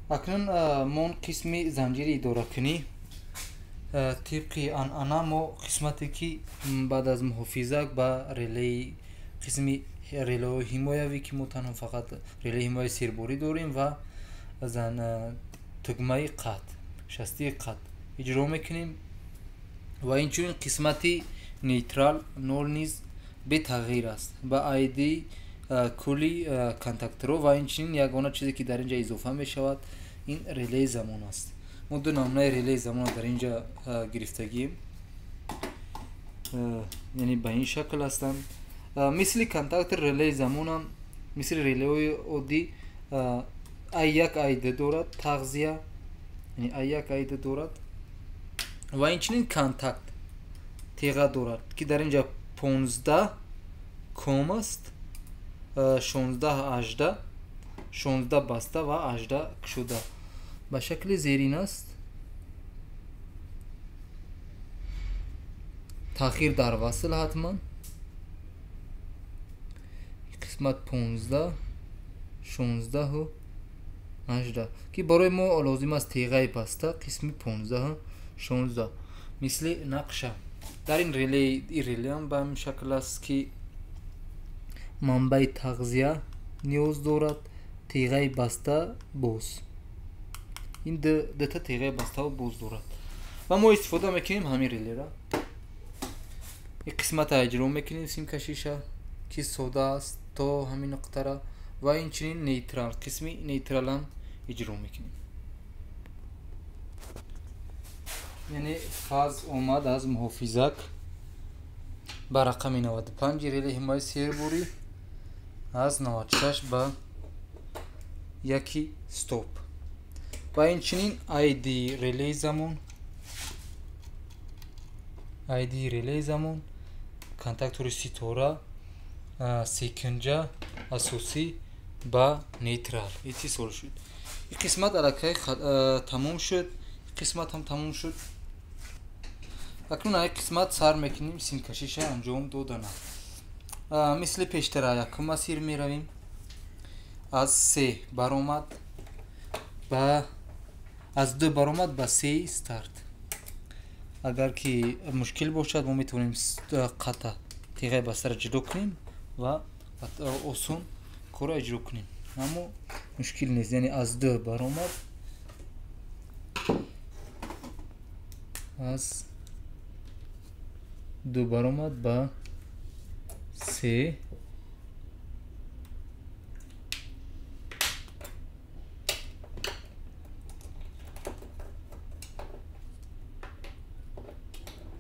Акнун мо қисми занҷири идоракунӣ тибқи анъана мо қисмате ки баъд аз муҳофизак ба релеи қисми релеҳои ҳимоявӣ ки мо танҳо фақат релеи ҳимояи серборӣ дорем ва тугмаи қатъ, шастии қатъ иҷро мекунем ва инчунин қисмати нейтрал нол низ бетағйир аст ба ID кулли контакторҳо ва инчунин ягона чизе ки дар инҷа изофа мешавад ин релеи замон аст. Мо ду намунаи релеи замонро дар инҷа гирифтагием, яъне ба ин шакл ҳастанд. Мисли контактор релеи замонам мисли релеҳои оддӣ А1 А2 дорад тағзия, яъне А1 А2 дорад ва инчунин контакт теға дорад ки дар инҷа 15 ком аст, 16 18, 16 баста ва 18 кушода ба шакли зерин аст. Таъхир дар васл ҳатман қисмат 15, 16 18 ки барои мо лозим аст теғаи баста қисми 15, 16 мисли нақша. Дар ин релеам ба ҳамин шакл аст ки манбаи тағзия ниёз дорад, теғаи баста боз, ин дута теғаи бастао боз дорад ва мо истифода мекунем ҳамин релера. Ин қисмата иҷро мекунем симкашиша ки сода аст то ҳамин нуқтара ва инчунин нейтрал, қисми нейтралам иҷро мекунем. Яъне фаз омад аз муҳофизак ба рақами 95 реле ҳимояи серборӣ аз 96 ба 1 стоп ва инчунин ID релеи замон, ID релеи замон, контактори ситора, секинҷа асосӣ ба нейтрал иттисол шуд. Ин қисмат аллакай тамом шуд, қисмат ҳам тамом шуд. Акнун ай қисмат сар мекунем симкашиша анҷом додана. Мисли пештара якум масир меравем, аз се баромад ба аз ду баромад ба се старт. Агар ки мушкил бошад мо метавонем қатъа теғаи бастаро ҷудо кунем ва осон корро иҷро кунем, аммо мушкил нест. Яъне аз ду баромад, аз ду баромад ба се,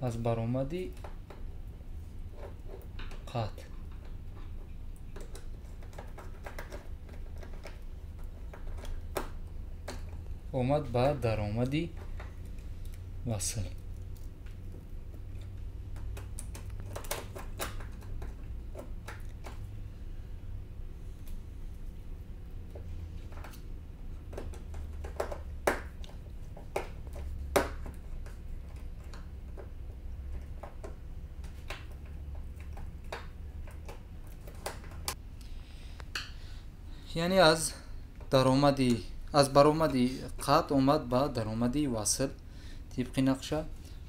аз баромади қатъ омад ба даромади васл. Яъне аз даромади аз баромади қатъ омад ба даромади васл. Тибқи нақша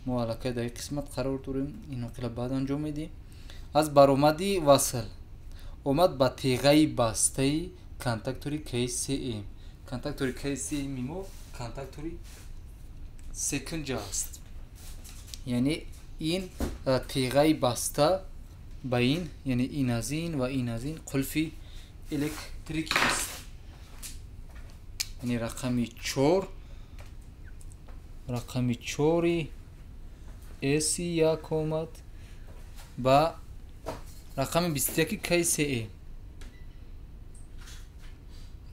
мо аллакай дар ин қисмат қарор дорем, ин оқила баъд анҷом медиҳем. Аз баромади васл омад ба теғаи бастаи контактори KCM. Контактори KCM мо контактори секинҷа аст, яъне ин теғаи баста ба ин, яъне ин аз ин ва ин аз ин қулфи электрикӣ аст. Яъне рақами 4, рақами 4 S1 омад ба рақами 21 KCM,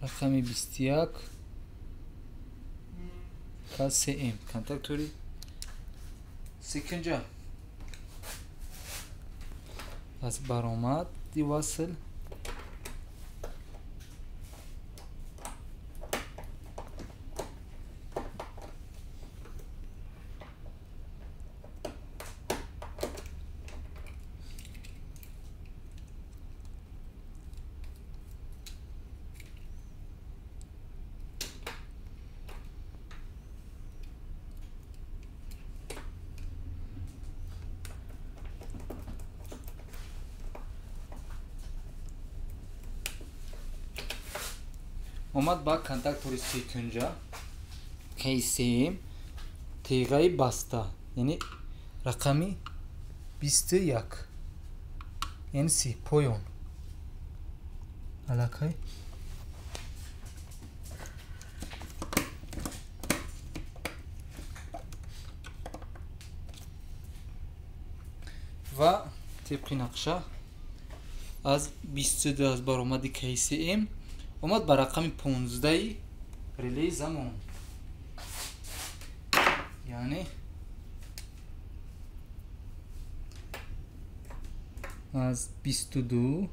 рақами 21 KCM контактори секинҷа аз баромади васл омад ба контактори секунҷа КСМ теғаи баста, яъне рақами 21, яъне си поён аллакай ва тибқи нақша аз 22 аз баромади КСМ омад ба рақами 15 релеи замон, яъне аз 22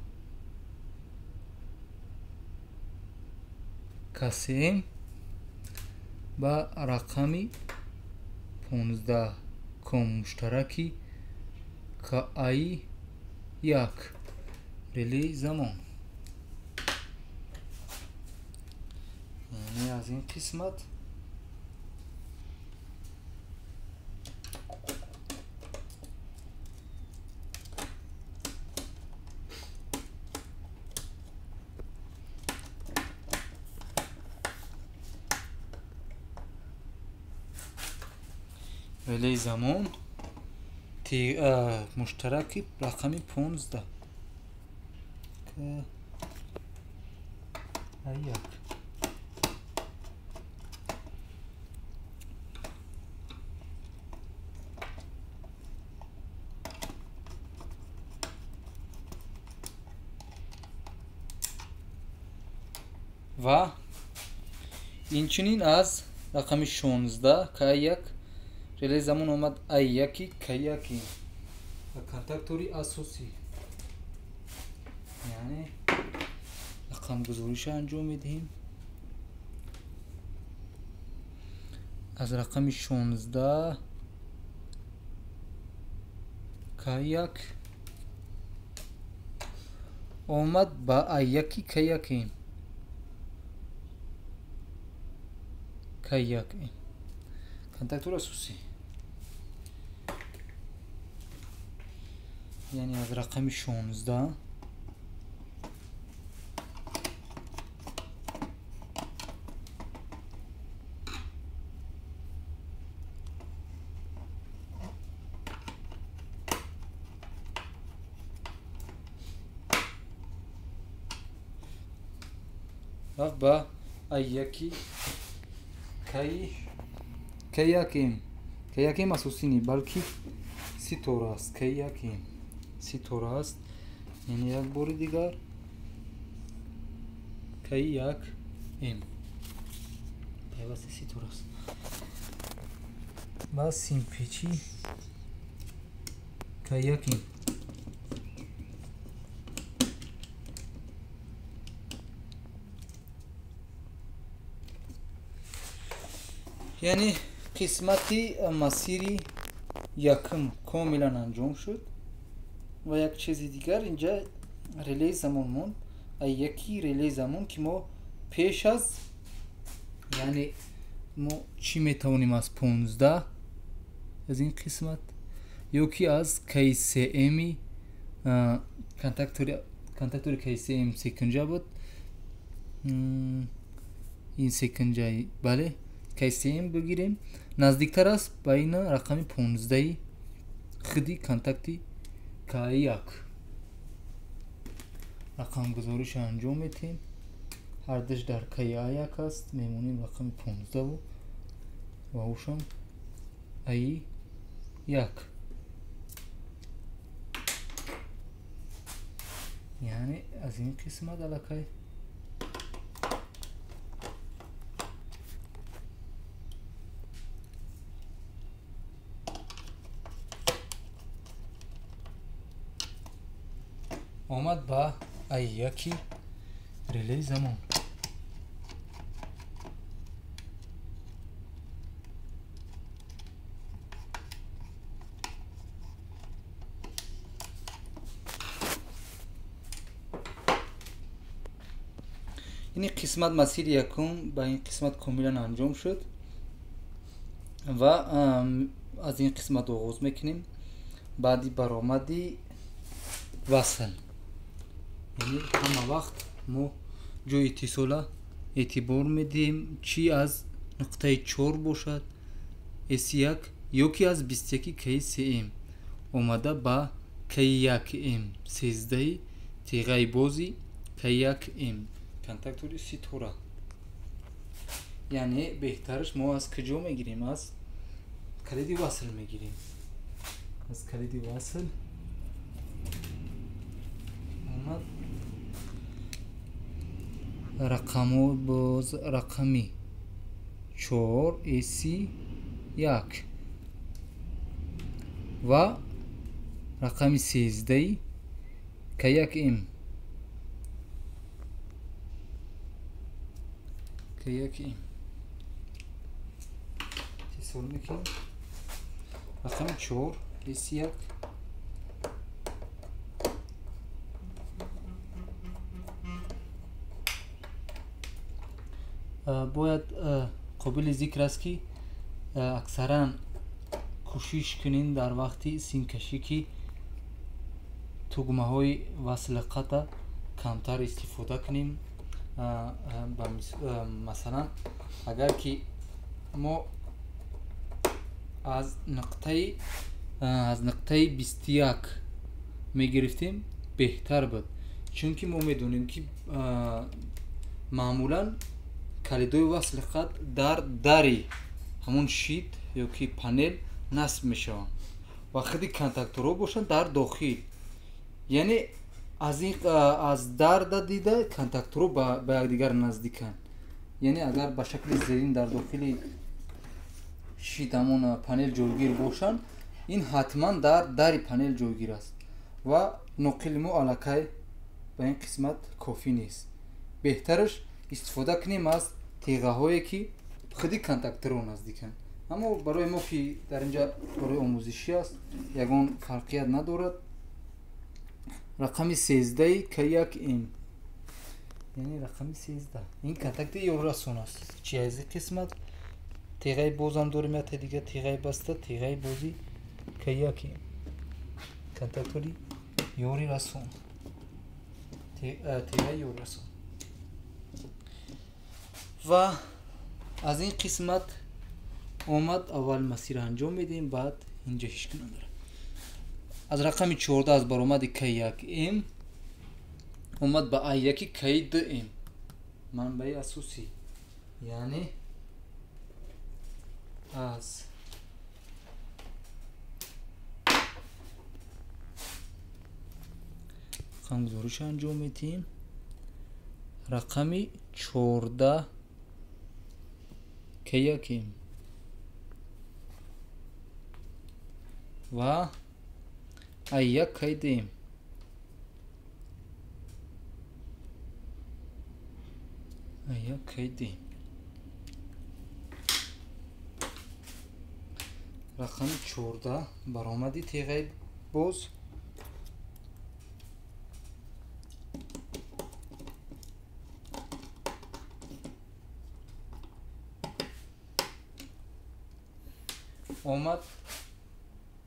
КСМ ба рақами 15 ком муштараки КАИ 1 релеи замон, яъне аз ин қисмат релеи замон муштараки рақами 15 К1. Ва инчунин аз рақами 16 К1 релеи замон омад А1 К1 ва контактори асосӣ, яъне рақамгузориша анҷом медиҳем аз рақами 16 К1 омад ба А1 К1 К1 контактори асосӣ, яъне аз рақами 16 рафт ба А1 К1. К1 асосӣ не, балки ситора аст. К1 ситора аст, яъне як бори дигар К1 пайвасти ситора аст. Ба симпечи К1 яъне қисмати масири якум комилан анҷом шуд. Ва як чизи дигар инҷа релеи замон монд, яки релеи замон ки мо пеш аз, яъне мо чӣ метавонем аз 15 аз ин қисмат ё ки аз КСМ контактори КСМ секунҷа буд, ин секунҷаи бале КСМ бигирем, наздиктар аст ба ин рақами 15 худи контакти К1. Рақамгузориша анҷом медиҳем, ҳардуш дар К1 аст, мемонем рақами 15 ва ушам А1. Яъне аз ин қисмат аллакай омад ба А1 релеи замон. Ин қисмат масири якум ба ин қисмат комилан анҷом шуд ва аз ин қисмат оғоз мекунем. Баъди баромади васл, яъне ҳама вақт мо ҷои иттисола Эътибор медиҳем, чӣ аз нуқтаи 4 бошад S1 ё ки аз 21 К3М омада ба К1М 13 теғаи бози К1М контактори ситора. Яъне беҳтараш мо аз куҷо мегирем? Аз калиди васл мегирем. Аз калиди васл омад рақамо боз рақами 4 S1 ва рақами 13 К1М К1М тисол мекунем. Рақами 4 S1 бояд қобили зикр аст, ки аксаран кӯшиш кунем дар вақти симкашӣ, ки тугмаҳои васли қатъа камтар истифода кунем. Масалан, агар ки мо аз нуқтаи 21 мегирифтем, беҳтар буд, чунки мо медонем, ки маъмулан калидои васли қатъ дар дари ҳамон щит ё ки панел насб мешаванд ва худи контакторҳо бошанд дар дохил. Яъне аз дарда дида контакторҳо ба якдигар наздиканд. Яъне агар ба шакли зерин дар дохили щит ҳамон панел ҷойгир бошанд, ин ҳатман дар дари панел ҷойгир аст ва ноқили мо аллакай ба ин қисмат кофӣ нест. Беҳтараш истифода кунем аз теғаҳое, ки худи контакторҳо наздиканд. Аммо барои мо, ки дар инҷа барои омӯзишӣ аст, ягон фарқият надорад. Рақами 13 К1М, яъне рақами 13 ин контакти ёрирасон аст. Чи аз ин қисмат теғаи бозам дорем, ята дига теғаи баста, теғаи бози К1М контактори ёрирасон, теғаи ёрирасон. Ва аз ин қисмат омад аввал масир анҷом медиҳем, баъд инҷа ҳеч ки надорад. Аз рақами 14 аз баромади К1М омад ба А1 К2М манбаи асосӣ, яъне аз рақамгузориша анҷом медиҳем. Рақами 14 К1М ва А1 К2М. А1 К2М. Рақами 14 баромади теғаи боз омад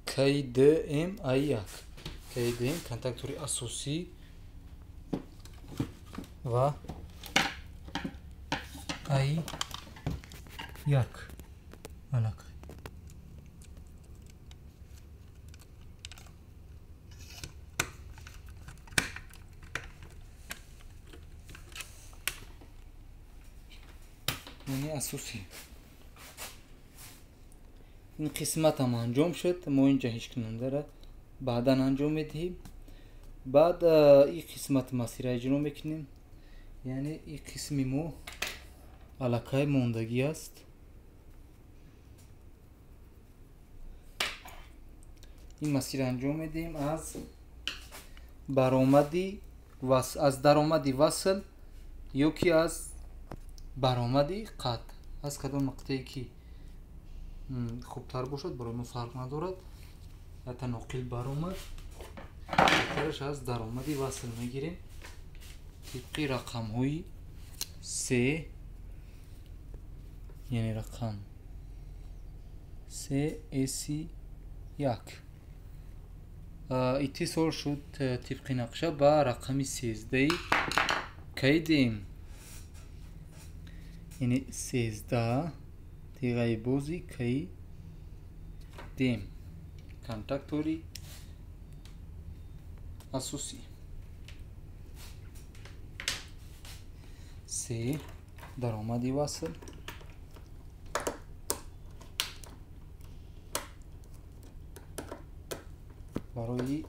КДМ А1. КДМ контактори асосӣ ва А1 аллакай. Яъне асосӣ. Ин қисматам анҷом шуд. Мо инҷа ҳеч ки надора, баъдан анҷом медиҳем. Баъд ин қисмат масира иҷро мекунем. Яъне ин қисми мо аллакай мондагӣ аст. Ин масира анҷом медиҳем аз баромади аз даромади васл ё ки аз баромади қатъ, аз кадом нуқтае ки хубтар бошад, барои мо фарқ надорад. Ята ноқил баромад, беҳтараш аз даромади васл мегирем тибқи рақамҳои 3, яъне рақам 3 S1. Иттисол шуд тибқи нақша ба рақами 13 КДМ. Яъне 13 теғаи бози кай дем контактори асосӣ. 3 даромади васл. Барои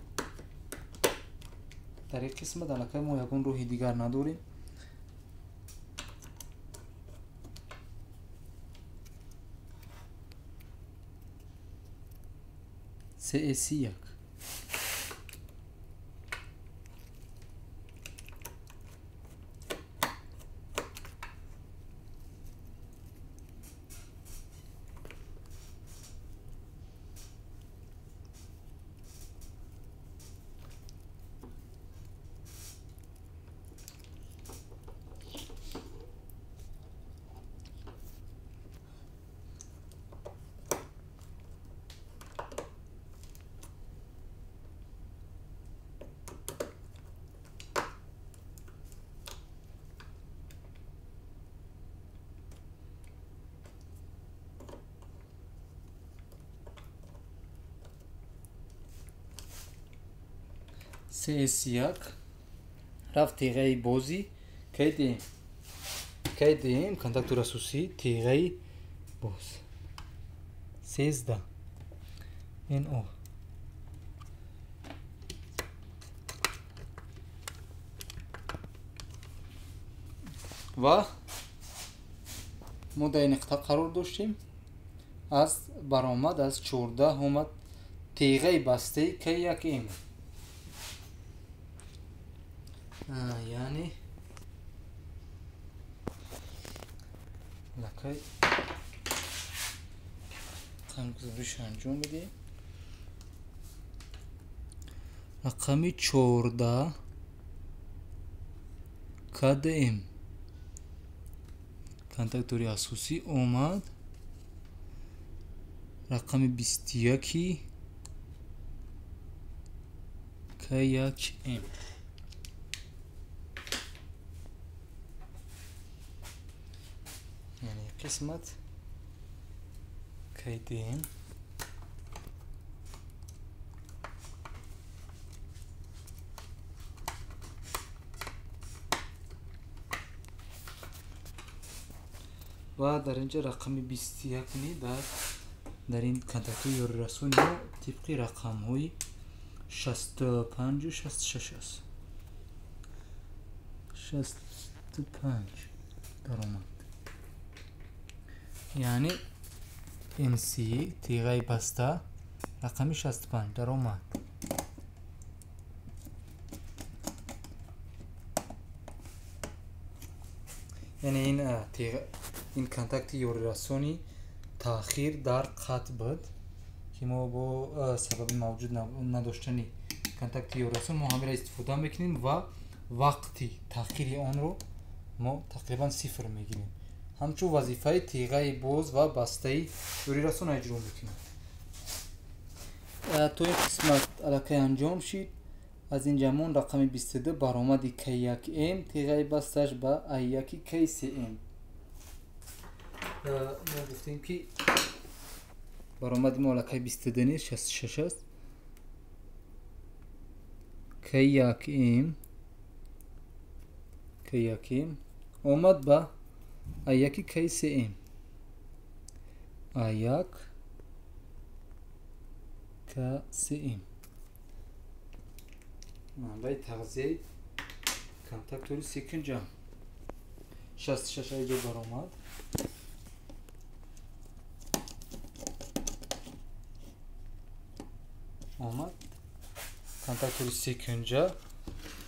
дар ин қисмат аллакай мо ягон роҳи дигар надорем. CS1 CS1 рафт теғаи бозӣ кайдем кайдем контактори асосӣ теғаи боз 13 NO ва мо дар ин нуқта қарор доштем. Аз баромад аз 14 омад теғаи бастаи К1М. Яъне лакай қамгузориша анҷом медиҳем. Рақами 14 КДМ контактори асосӣ омад. Рақами 21 К1М. Яъне қисмат кайдем ва дар инҷа рақами 21 ни дар ин контактҳои ёрирасони мо тибқи рақамҳои 65 66 аст. 65 даромад. Яъне NC теғаи баста рақами 65 даромад. Яъне ин контакти ёрирасони таъхир дар қатъ буд, ки мо бо сабаби мавҷуд надоштани контакти ёрирасон мо ҳамеро истифода мекунем ва вақти таъхири онро мо тақрибан 0 мегирем. Ҳамчун вазифаи теғаи боз ва бастаи ёрирасон иҷро мекунад. То ин қисмат аллакай анҷом шид. Аз ин ҷамон рақами 22 баромади К1М теғаи бастааш ба А1 К3М. Мо гуфтем, ки баромади мо аллакай 22 нест, 66 аст. К1М К1М омад ба А1 К3М. А1 К3М. Манбаи тағзияи контактори секинҷа 66 аҷо баромад. Омад контактори секинҷа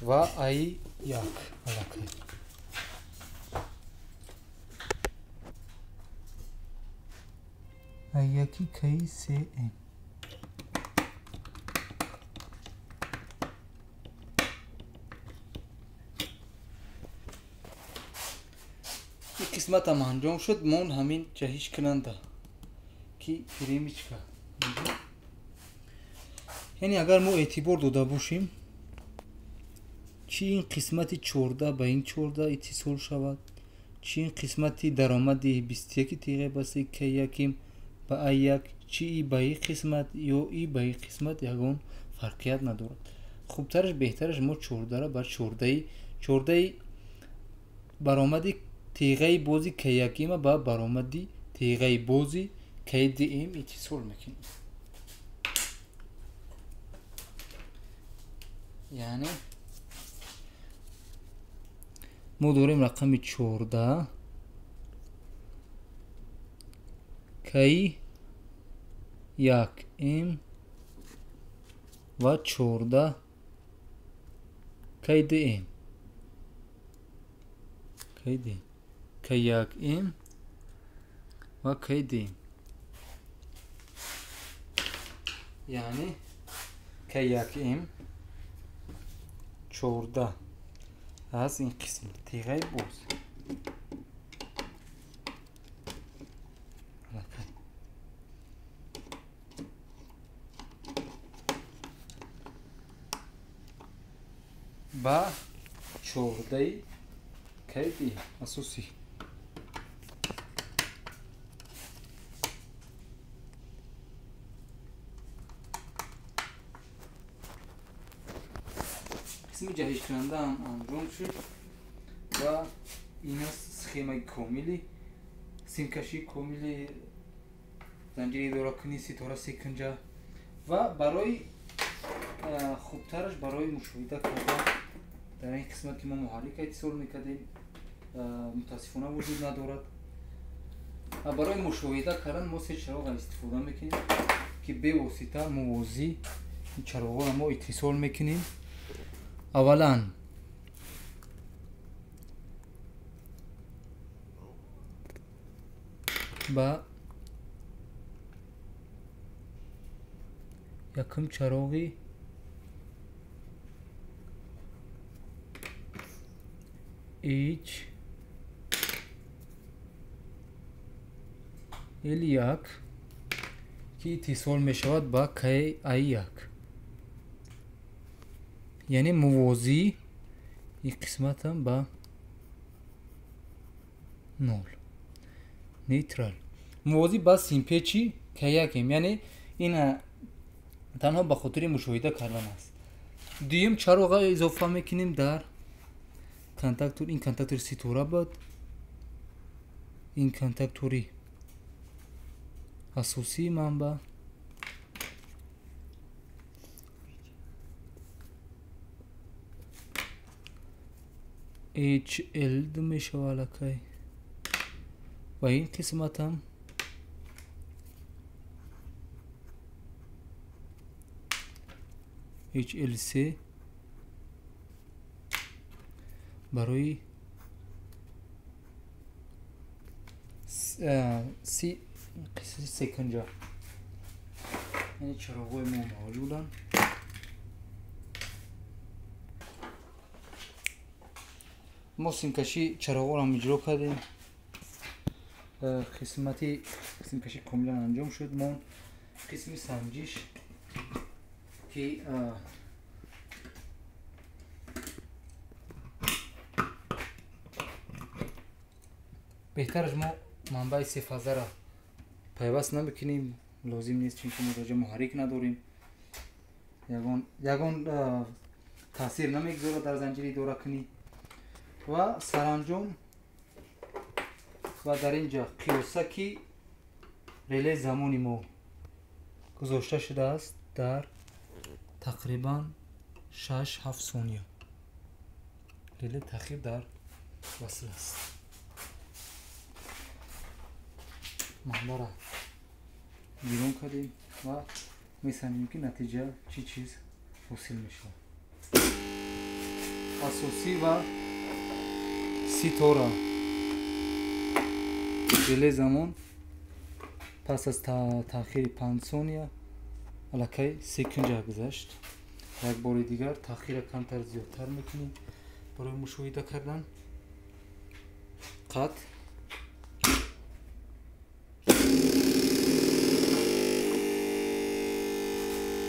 ва А1 аллакай. А1 К3М. Қисматам анҷом шуд. Мон ҳамин ҷаҳишкунанда ки перемичка. Яъне агар мо эътибор дода бошем, чи ин қисмати 14 ба ин 14 иттисол шавад, Чи ин қисмати даромади 21 теғаи басти К1 ба А1, чи и ба и қисмат ё и ба и қисмат ягон фарқият надорад. Хубтараш, беҳтараш мо 14-ра ба 14 баромади теғаи бози К1 ба баромади теғаи бози КДМ иттисол мекунем. Яъне мо дорем рақами 14 К1М ва 14 КДМ. КД К1М ва КДМ. Яъне К1М 14 аз ин қисм теғаи боз. Ба 14 КД асосӣ. Қисми ҷаҳишкунанда ҳам анҷом шуд ва ин аст схемаи комили симкашии комили занҷири идоракунии ситора секунҷа. Ва барои хубтараш, барои мушоҳида кардан дар ин қисмат ки мо муҳаррика иттисол мекардем, мутаассифона вуҷуд надорад. Ва барои мушоҳида кардан мо се чароға истифода мекунем, ки бевосита мувозӣ ин чароғҳоро мо иттисол мекунем. Аввалан ба якум чароғи H L1 ки иттисол мешавад ба KI1, яъне мувозӣ ин қисматам ба 0 нейтрал, мувозӣ ба симпечи К1, яъне ин танҳо ба хотири мушоҳида кардан аст. Дуюм чароға изофа мекунем дар контактор. Ин контактори ситора буд, ин контактори асосии манбаъ. HL2 мешава аллакай. Ва ин қисматам HL3 барои секунҷа. Яъне чароғҳои мо мавҷуданд. Мо симкаши чароғҳоро ҳам иҷро кардем. Қисмати симкашӣ комилан анҷом шуд. Мо қисми санҷиш ки беҳтараш мо манбаи сефазаро пайваст намекунем, лозим нест, чунки мо дарҷа муҳаррик надорем, ягон таъсир намегузорад дар занҷири идоракунӣ. Ва саранҷом ва дар ин ҷа қиёсаки реле замони мо гузошта шудааст дар тақрибан 6-7 сония. Реле таъхир дар васл аст. Манбаъро гирон кардем ва месанҷем, ки натиҷа чӣ чиз ҳосил мешавад. Асосӣ ва ситора реле замон пас аз таъхири 5 сония аллакай секунҷа гузашт. Як бори дигар таъхирро камтар зиёдтар мекунем барои мушоҳида кардан. Қатъ.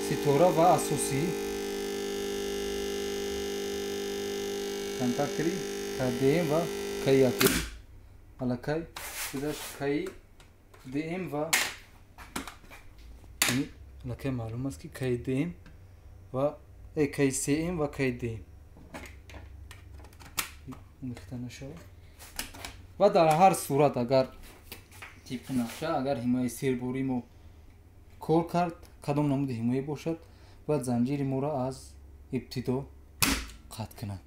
Ситора ва асосӣ контактори КДМ ва К1 Аллакай гузашт каи ДМ ва аллакай маълум аст, ки каи ДМ ва каи СМ ва каи ДМ омехта нашавад. Ва дар ҳар сурат, агар тибқи нақша, агар ҳимояи серборӣ мо кор кард, кадом намуди ҳимоя бошад, бояд занҷири моро аз ибтидо қатъ кунад.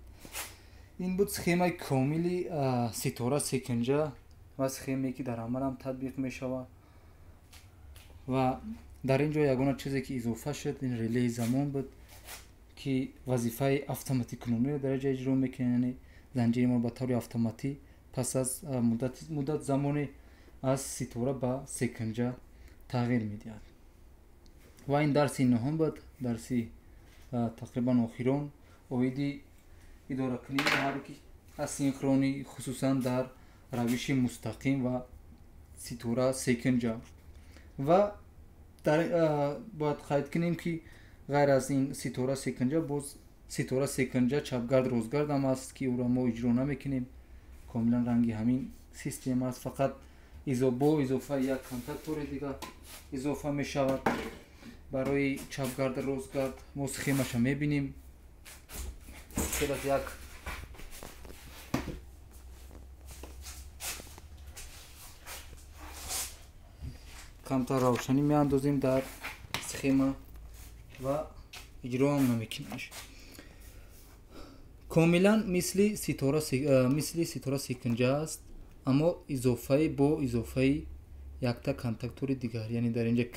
Ин буд схемаи комили ситора секинҷа ва схемае, ки дар амалам татбиқ мешавад. Ва дар ин ҷо ягона чизе, ки изофа шуд, ин релеи замон буд, ки вазифаи автоматикунониро дар ҷа иҷро мекунад, яъне занҷири моро ба таври автоматӣ пас аз муддат замоне аз ситора ба секинҷа тағйир медиҳад. Ва ин дарси нӯҳум буд, дарси тақрибан охирон оиди идоракунии муҳаррики асинхронӣ, хусусан дар равиши мустақим ва ситора секинҷа. Ва бояд қайд кунем, ки ғайр аз ин ситора секинҷа, боз ситора секинҷа чапгард ростгард ҳам аст, ки ӯро мо иҷро намекунем. Комилан ранги ҳамин система аст, фақат бо изофаи як контактори дигар изофа мешавад барои чапгард ростгард. Мо схемаша мебинем. Як камтар равшанӣ меандозем дар схема ва иҷроам намекунемш. Комилан мисли ситора секинҷа аст, аммо изофаи бо изофаи якта контактори дигар, яъне дар инҷа